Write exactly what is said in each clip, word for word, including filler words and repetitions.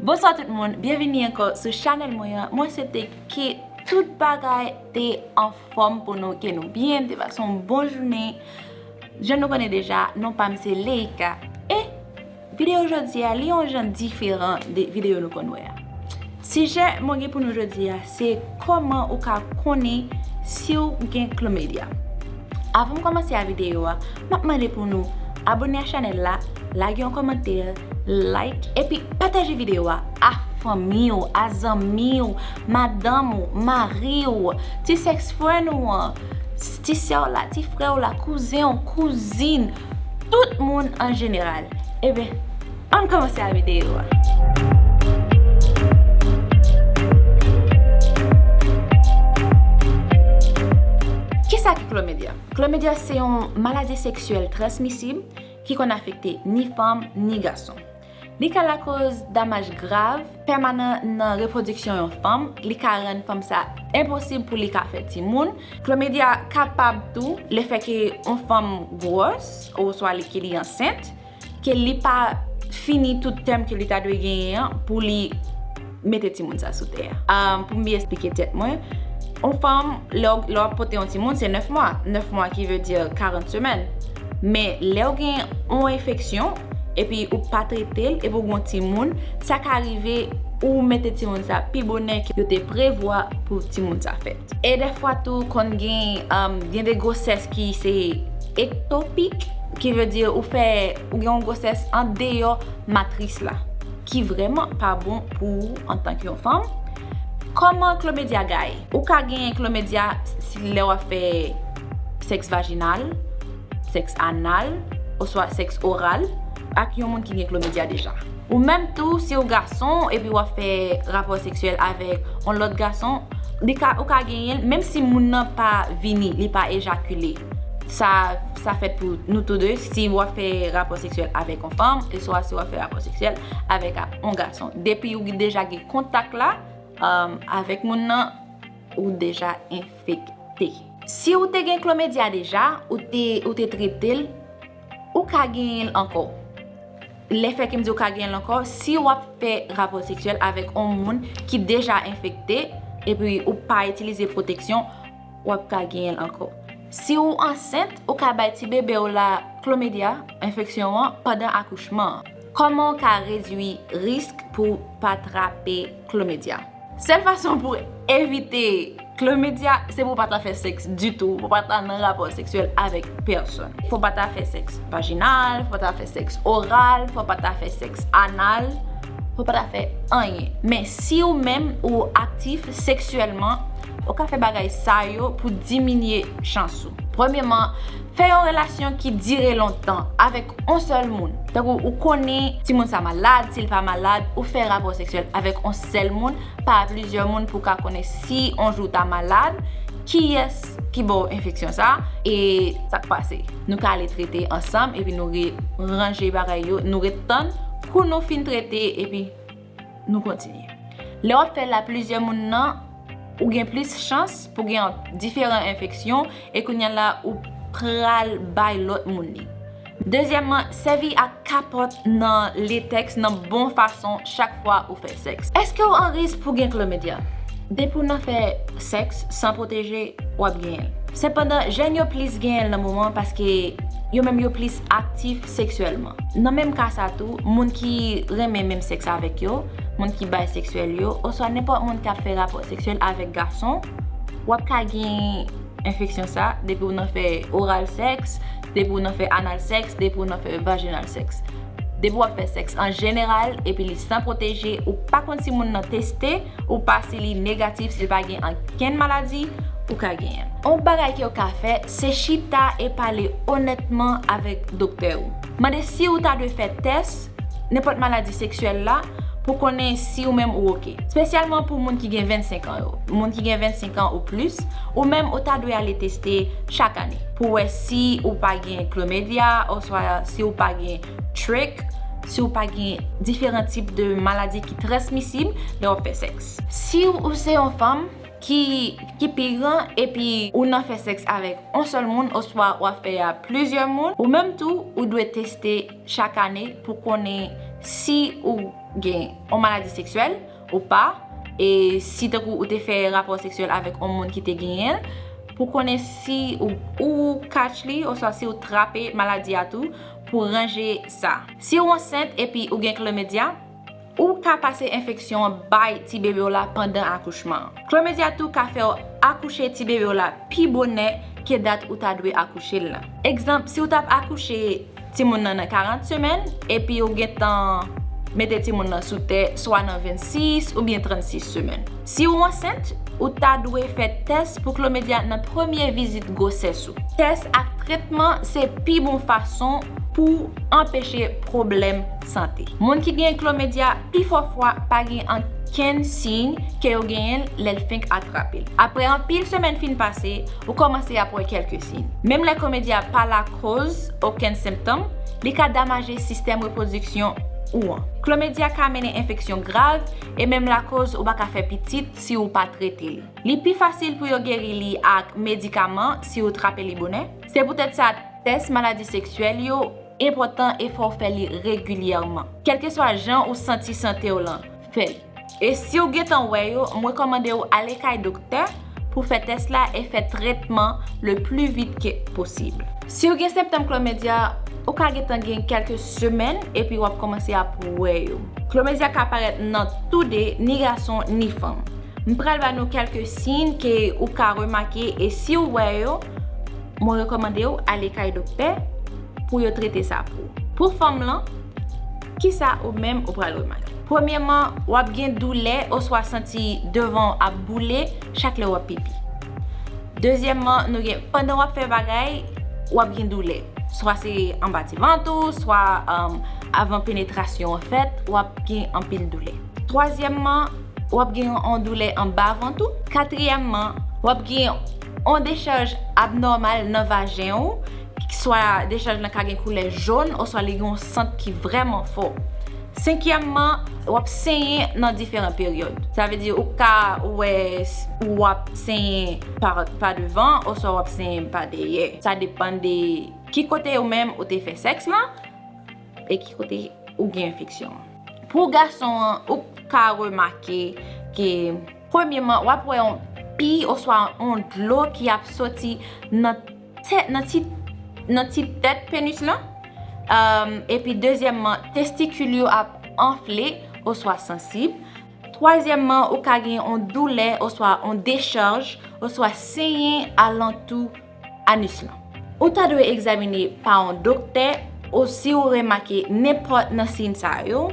Bonswa tout moun, byenvini ankò sou chanèl mwen an. Mwen swete ke tout bagay te anfòm pou nou, ke nou byen, te pase yon bon jounen. Jan nou konnen deja, non pa m se Leika. E videyo jodi a, li yon jan diferan de videyo nou konn wè a. Sijè mwen gen pou nou jodi a, se kòman ou ka konnen si w gen chlamydia. Avan m kòmanse a videyo a, m ap mande pou nou abòne a chanèl la, lage yon kòmantè, like, epi pataje videyo a a fanmi w, a zanmi w, madanm ou, mari w, ti sèks friend ou an, ti sè w la, ti frè w la, kouzen w, kouzin, tout moun an jeneral. Ebyen, ann kòmanse a videyo a. Kisa ki chlamydia? Chlamydia se yon maladi seksyèl transmisib ki konn afekte ni fanm ni gason. Li ka lakoz damaj grav, pèmanan nan repwodiksyon yon fanm, li ka rann fanm sa enposib pou li ka fè timoun. Chlamydia kapab tou, lefètke yon fanm gwòs, oswa li, ke li ansent, ke li pa fini tout tèm ke li ta dwe genyen an pou li mete timoun sa sou tè a. Um, pou m byen esplike tèt mwen, yon fanm, lè w, lè w ap pote yon timoun, se nèf mwa. Nèf mwa ki vle di karant semèn. Men, lè w gen yon enfeksyon, epi ou pa trete l, epi w gen yon timoun, sa ka rive ou mete timoun sa pi bonè ke yo te prevwa pou timoun sa fèt. E dèfwa tou, konn gen, um, gen de gwosès ki se ektopik, ki vle di ou fè, ou gen yon gwosès andeyò matris la, ki vrèman pa bon pou ou antanke yon fanm. Kòman chlamydia gaye? Ou ka gen chlamydia si lè w ap fè sèks vajinal, sèks anal, oswa sèks oral ak yon moun ki gen chlamydia deja. Ou menm tou, si w gason epi w ap fè rapò seksyèl avèk yon lòt gason, li ka, ou ka genyen l, menm si moun nan pa vini, li pa ejakile. Sa, sa fèt pou nou tou de, si w ap fè rapò seksyèl avèk yon fanm, oswa si w ap fè rapò seksyèl avèk a, yon gason. Depi ou deja gen kontak la, um, avèk moun nan, ou deja enfekte. Si ou te gen chlamydia deja, ou te, ou te trete l, ou ka genyen l ankò. Lefètke m di ou ka genyen l ankò, si w ap fè rapò seksyèl avèk yon moun ki deja enfekte, epi ou pa itilize pwoteksyon, w ap ka genyen l ankò. Si ou ansent, ou ka bay ti bebe w la chlamydia, enfeksyon an, pandan akouchman an. Kòman w ka redui risk pou w pa trape chlamydia? Sèl fason pou w evite chlamydia, se pou w pa ta fè sèks ditou, pou w pa ta nan rapò seksyèl avèk pèsonn. Fò w pa ta fè sèks vajinal, fò w pa ta fè sèks oral, fò w pa ta fè sèks anal, fò w pa ta fè anyen. Men si w menm ou aktif seksyèlman, ou ka fè bagay sa yo pou diminye chans ou. Premyèman, fè yon relasyon ki dire lontan avèk yon sèl moun. Tankou ou konnen timoun sa malad, si l pa malad, ou fè rapò seksyèl avèk yon sèl moun, pa plizyè moun pou w ka konnen si yon jou w ta malad, kiyès ki ba w enfeksyon sa, e sa k pase. Nou ka ale trete ansanm, epi nou re-, ranje bagay yo, nou ret tann kou nou fin trete, epi nou kontinye. Lè w ap fè l a plizyè moun nan, ou gen plis chans pou gen diferan enfeksyon, e kounye a la, ou pral bay lòt moun li. Dezyèmman, sèvi ak kapòt nan letèks nan bon fason chak fwa ou fè sèks. Èske w an risk pou gen chlamydia? Depi w nan fè sèks san pwoteje, w ap genyen l. Sepandan, jèn yo plis genyen l nan moman paske yo menm yo plis aktif seksyèlman. Nan menm ka sa tou, moun ki renmen menm sèks avèk yo, moun ki bayseksyèl yo, oswa nenpòt moun k ap fè rapò seksyèl avèk gason, w ap ka gen enfeksyon sa depi w nan fè oral sèks, depi w nan fè anal sèks, depi w nan fè vajinal sèks. Depi w ap fè sèks an jeneral, epi li san pwoteje, ou pa konn si moun nan teste, ou pa si li negatif, si li pa gen ankenn maladi, ou ka genyen l. Yon bagay ke w ka fè, se chita e pale onètman avèk doktè ou. Mande si ou ta dwe fè tès nenpòt maladi seksyèl la pou konnen si ou menm ou oke. Espesyalman pou moun ki gen vennsenk an yo. Moun ki gen vennsenk an ou plis, ou menm ou ta dwe ale teste chak ane pou wè si ou pa gen chlamydia oswa si ou pa gen trich, si ou pa gen diferan tip de maladi ki transmisib lè w ap fè sèks. Si ou se yon fanm ki, ki pi gran epi ou nan fè sèks avèk yon sèl moun oswa w ap fè a plizyè moun, ou menm tou, ou dwe teste chak ane pou konnen si ou gen yon maladi seksyèl ou pa, e si tankou ou te fè rapò seksyèl avèk yon moun ki te genyen l, pou konnen si ou, ou catch li, oswa si ou trape maladi a tou, pou ranje sa. Si ou ansent epi ou gen chlamydia, ou ka pase enfeksyon an bay ti bebe w la pandan akouchman an. Chlamydia tou ka fè w akouche ti bebe w la pi bonè ke dat ou ta dwe akouche l lan. Egzanp, si w t ap akouche timoun nan nan karant semèn, epi ou gentan mete timoun nan sou tè, swa nan vennsis oubyen trannsis semèn. Si ou ansent, ou ta dwe fè tès pou chlamydia nan premye vizit gwosès ou. Tès ak tretman se pi bon fason pou anpeche pwoblèm sante. Moun ki gen chlamydia pifò fwa pa gen ankenn siy ke yo genyen l lè l fenk atrape l. Apre anpil semèn fin pase, ou kòmanse ap wè kèlke siy. Menm lè chlamydia pa lakòz okenn senptòm, li ka damaje sistèm repwodiksyon ou an. Chlamydia ka mennen enfeksyon grav e menm lakòz ou pa ka fè pitit si ou pa trete li. Li pi fasil pou yo geri li ak medikaman si ou trape li bonè. Se poutèt sa, tès maladi seksyèl yo enpòtan e fò w fè li regilyèman. Kèlkeswa jan ou santi sante w lan, fè li. E si w gentan wè yo, m rekòmande w ale kay doktè pou fè tès la e fè tretman le pli vit ke posib. Si w gen senptòm chlamydia, ou ka gentan gen kèlke semèn epi w ap kòmanse ap wè yo. Chlamydia ka parèt nan toude, ni gason ni fanm. M pral ba nou kèlke siy ke ou ka remake, e si w wè yo, mwen rekòmande w ale kay doktè pou yo trete sa pou ou. Pou fanm lan, kisa ou menm ou pral remake? Premyèman, w ap gen doulè oswa santi devan w ap boule chak lè w ap pipi. Dezyèmman, nou gen, pandan w ap fè bagay, w ap gen doulè. Swa se anba ti vant ou, swa, um, avan penetrasyon an fèt, w ap gen anpil doulè. Twazyèmman, w ap gen yon doulè anba vant ou. Katriyèmman, w ap gen yon dechaj abnòmal nan vajen ou, swa dechaj lan ka gen koulè jòn, oswa li gen yon sant ki vrèman fò. Senkyèmman, w ap senyen nan diferan peryòd. Sa vle di ou ka wè s-, w ap senyen pa, pa devan, oswa w ap senyen pa dèyè. Sa depann de ki kote ou menm ou te fè sèks lan e ki kote ou gen enfeksyon an. Pou gason an, ou ka remake ke, premyèman, w ap wè yon pi oswa yon dlo ki ap soti nan tèt, nan ti, nan ti tèt penis lan. Um, epi dezyèmman, testikil yo ap anfle oswa sansib. Twazyèmman, ou ka gen yon doulè oswa yon dechaj oswa senyen alantou anis lan. Ou ta dwe egzamine pa yon doktè ou si ou remake nenpòt nan siy sa yo,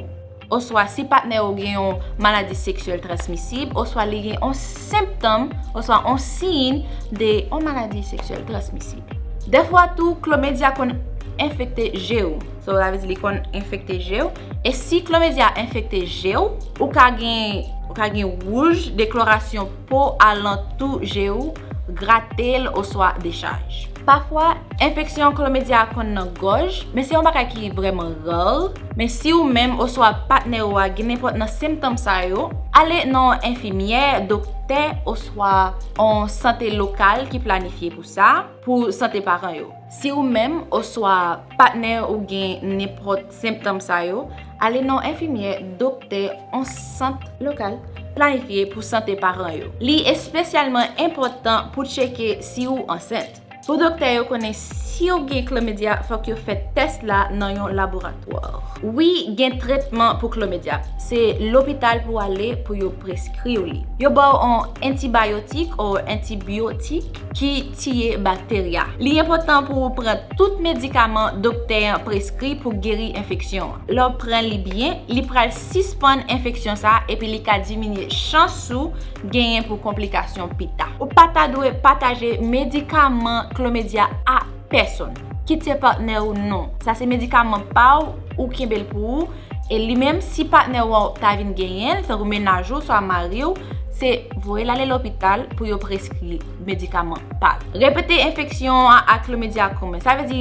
oswa si patnè ou gen yon maladi seksyèl transmisib, oswa li gen yon senptòm, oswa yon siy de yon maladi seksyèl transmisib. Dèfwa tou, chlamydia konn enfekte je w. So, sa vle di li konn enfekte je w. E si chlamydia enfekte je w, ou ka gen, ou ka gen wouj, deklarasyon po alantou je w, grate l oswa dechaj. Pafwa, enfeksyon chlamydia konn nan gòj, men se yon bagay ki vrèman ra. Men si ou menm oswa patnè ou a gen nenpòt nan senptòm sa yo, ale nan yon enfimyè, doktè oswa yon sante lokal ki planifye pou sa, pou sante paran yo. Si ou menm oswa patnè ou gen nenpòt senptòm sa yo, ale nan yon enfimyè, doktè, yon sant lokal planifye pou sante paran yo. Li espesyalman enpòtan pou tcheke si ou ansent. Pou doktè yo konnen si ou gen chlamydia, fòk yo fè tès la nan yon laboratwa. Wi, gen tretman pou chlamydia. Se lopital pou w ale pou yo preskri w li. Yo ba w yon antibayotik ou antibyotik ki tiye bakterya. Li enpòtan pou ou pran tout medikaman doktè an preskri pou geri enfeksyon an. Lè w pran li byen, li pral sispann enfeksyon sa a epi li ka diminye chans ou genyen pou konplikasyon pita. Ou pa ta dwe pataje medikaman chlamydia a pèsonn. Kit se patnè ou non. Sa se medikaman pa w, ou kenbe l pou ou. E li menm, si patnè w ta vin genyen l, tankou mennaj ou, swa mari w, se voye l ale lopital pou yo preskri medikaman pa l. Repete enfeksyon an ak chlamydia kòman. Sa vle di,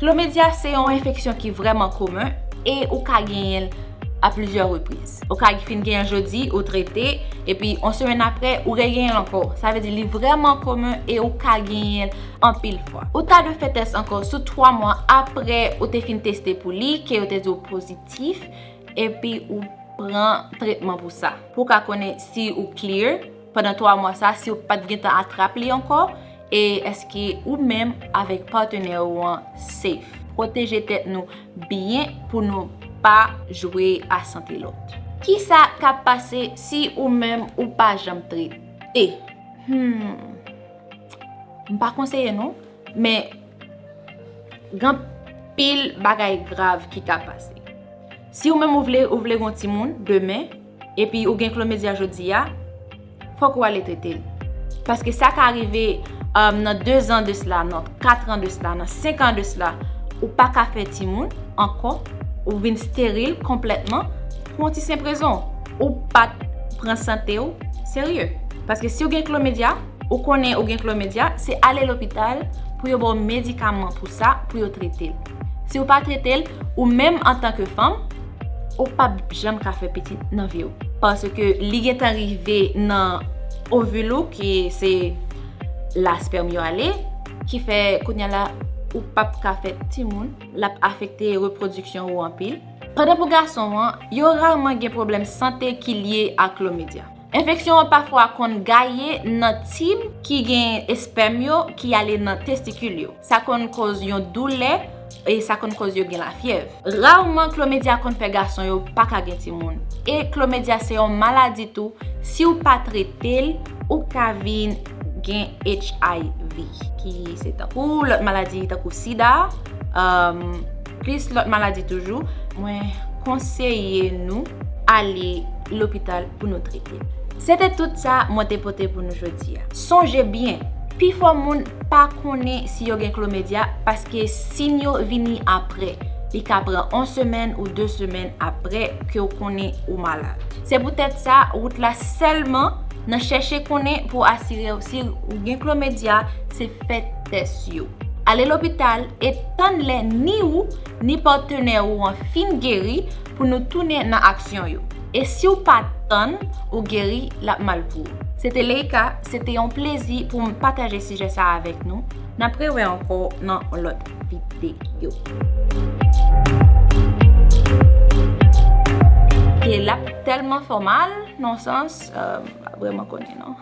chlamydia se yon enfeksyon ki vrèman komen e ou ka genyen l a plizyè repriz. Ou ka fin genyen l jodi, ou trete, epi yon semèn apre, ou regenyen l ankò. Sa vle di, li vrèman komen e ou ka genyen l anpil fwa. Ou ta dwe fè tès ankò sou twa mwa apre ou te fin teste pou li, ke yo te di w pozitif, epi ou pran tretman pou sa. Pou w ka konnen si ou clear pandan twa mwa sa, si ou pa t gentan atrap li ankò, e èske ou menm avèk patnè ou an safe. Pwoteje tèt nou byen pou nou pa jwe a sante lòt. Kisa k ap pase si ou menm ou pa janm trete? Hmm. M pa konseye non, men gen anpil bagay grav ki ka pase. Si ou menm ou vle, ou vle gon timoun demen, epi ou gen klamedya jodi a, fòk ou ale trete l. Paske sa ka rive, um, nan de zan de sila, nan kat an de sila, nan senk an de sila, ou pa ka fè timoun ankò, ou vin steril konplètman pou yon ti senp rezon. Ou pa t pran sante w serye. Paske si w gen klamedya, ou konnen ou gen klamedya, se ale lopital pou yo ba w medikaman pou sa, pou yo trete l. Si w pa trete l, ou menm antanke fanm, ou p ap janm ka fè pitit nan vi w. Paske li gentan rive nan ovil ou, ki se la spèm yo ale, ki fè kounye a la, ou p ap ka fè timoun, l ap afekte repwodiksyon ou anpil. Pandan pou gason an, yo raman gen pwoblèm sante ki lye ak klamedya. Enfeksyon an pafwa konn gaye nan tib ki gen espèm yo ki ale nan testikil yo. Sa konn koz yon doulè e sa konn koz yo gen lafyèv. Raman klamedya konn fè gason yo pa ka gen timoun. E klamedya se yon maladi tou, si w pa trete l, ou ka vin gen H I V, ki se tankou lòt maladi tankou sida, um, plis lòt maladi toujou, mwen konseye nou ale lopital pou nou trete. Se te tout sa mwen te pote pou nou jodi a. Sonje byen, pifò moun pa konnen si yo gen klamedya paske siy yo vini apre. Li ka pran yon semèn ou de semèn apre ke w konnen ou malad. Se poutèt sa, wout la sèlman nan chèche konnen pou asire w si ou gen klamedya, se fè tès yo. Ale lopital e tann lè ni ou, ni patnè ou an fin geri pou nou tounen nan aksyon yo. E si w pa tann ou geri, l ap mal pou ou. Se te Leïka, se te yon plezi pou m pataje sijè sa avèk nou. N ap rewè ankò nan yon lòt videyo. Ke l ap tèlman fè w mal, nan sans, euh, m pa vrèman konnen non.